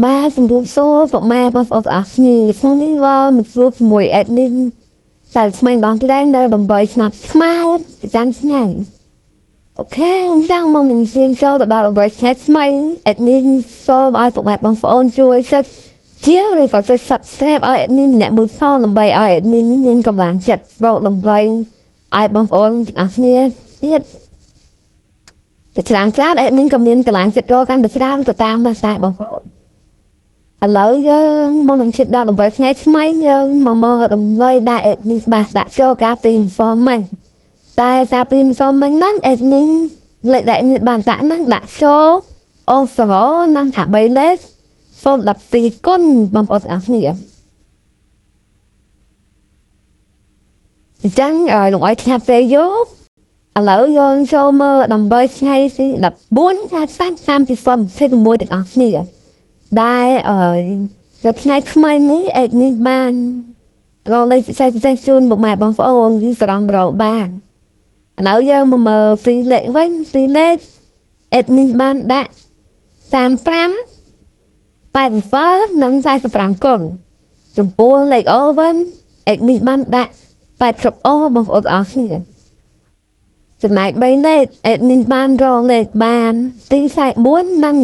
បាទជំរាបសួរពុកម៉ែបងប្អូនទាំងអស់គ្នាថ្ងៃនេះមកមកជួបជាមួយ admin តែស្មានបងតែនៅ8ឆ្នាំខ្មៅប្រចាំថ្ងៃOK អញ្ចឹងមកនឹងសៀងចូលទៅដល់8ឆ្នាំថ្មី admin សូមឲ្យពុកម៉ែបងប្អូនជួយចុចជាឬក៏ចុច subscribe ឲ្យ admin ម្នាក់មួយផងដើម្បីឲ្យ admin មានកម្លាំងចិត្តរកដើម្បីឲ្យបងប្អូនទាំងអស់គ្នាទៀតតែច្រើនច្រើន admin ក៏មានកម្លាំងចិត្តរកកាន់តែច្រើនទៅតាមភាសាបងប្អូន ឥឡូវយើងមកនឹងជិតដល់8ថ្ងៃថ្មីយើងមកមកតម្លៃដាក់ admin បាសដាក់ចូលការពី performance តែសារពី performance ហ្នឹង admin លេខដែល admin បានដាក់ហ្នឹងដាក់ចូលអូសរនិងថា3លេខសូម14គុណបងប្អូនទាំងអស់គ្នាអញ្ចឹងឲ្យលោកឲ្យឆាប់ពេលយកឥឡូវយើងចូលមើលដើម្បីថ្ងៃទី14ខែសាឆ្នាំ2021ទាំងអស់គ្នា ដែលអឺទៅថ្ងៃថ្មីនេះអេនេះបានរកលេខពិសេសពិសេសជូនពុកម៉ែបងប្អូនគឺស្រង់រកបានឥឡូវយើងមកមើលពីលេខវិញពីលេខអេនេះបានដាក់35 87និង45គុណចំពោះលេខអូវិញអេនេះបានដាក់80អូបងប្អូនអរគ្នាចំណែក3លេខអេនេះបានរកលេខបានទី44និង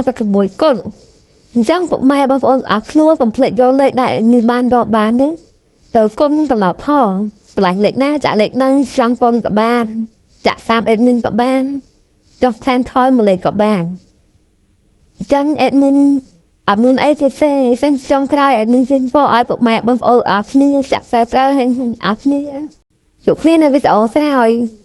756គុណ អញ្ចឹងពុកម៉ែបងប្អូនអរខ្លួនកុំភ្លេចយកលេខដែលនេះបានរកបាននេះទៅគុំកំណត់ផងឆ្លាញ់លេខណាចាក់លេខហ្នឹងចង់គុំក៏បានចាក់តាម admin ក៏បានចុះថែមថយមួយលេខក៏បានអញ្ចឹង admin អត់មានអីទេទេសិនចុងក្រោយ admin ជិះពោឲ្យពុកម៉ែបងប្អូនអរគ្នាចាក់ខ្សែត្រូវហើយអរគ្នាជួបគ្នានៅវីដេអូក្រោយ។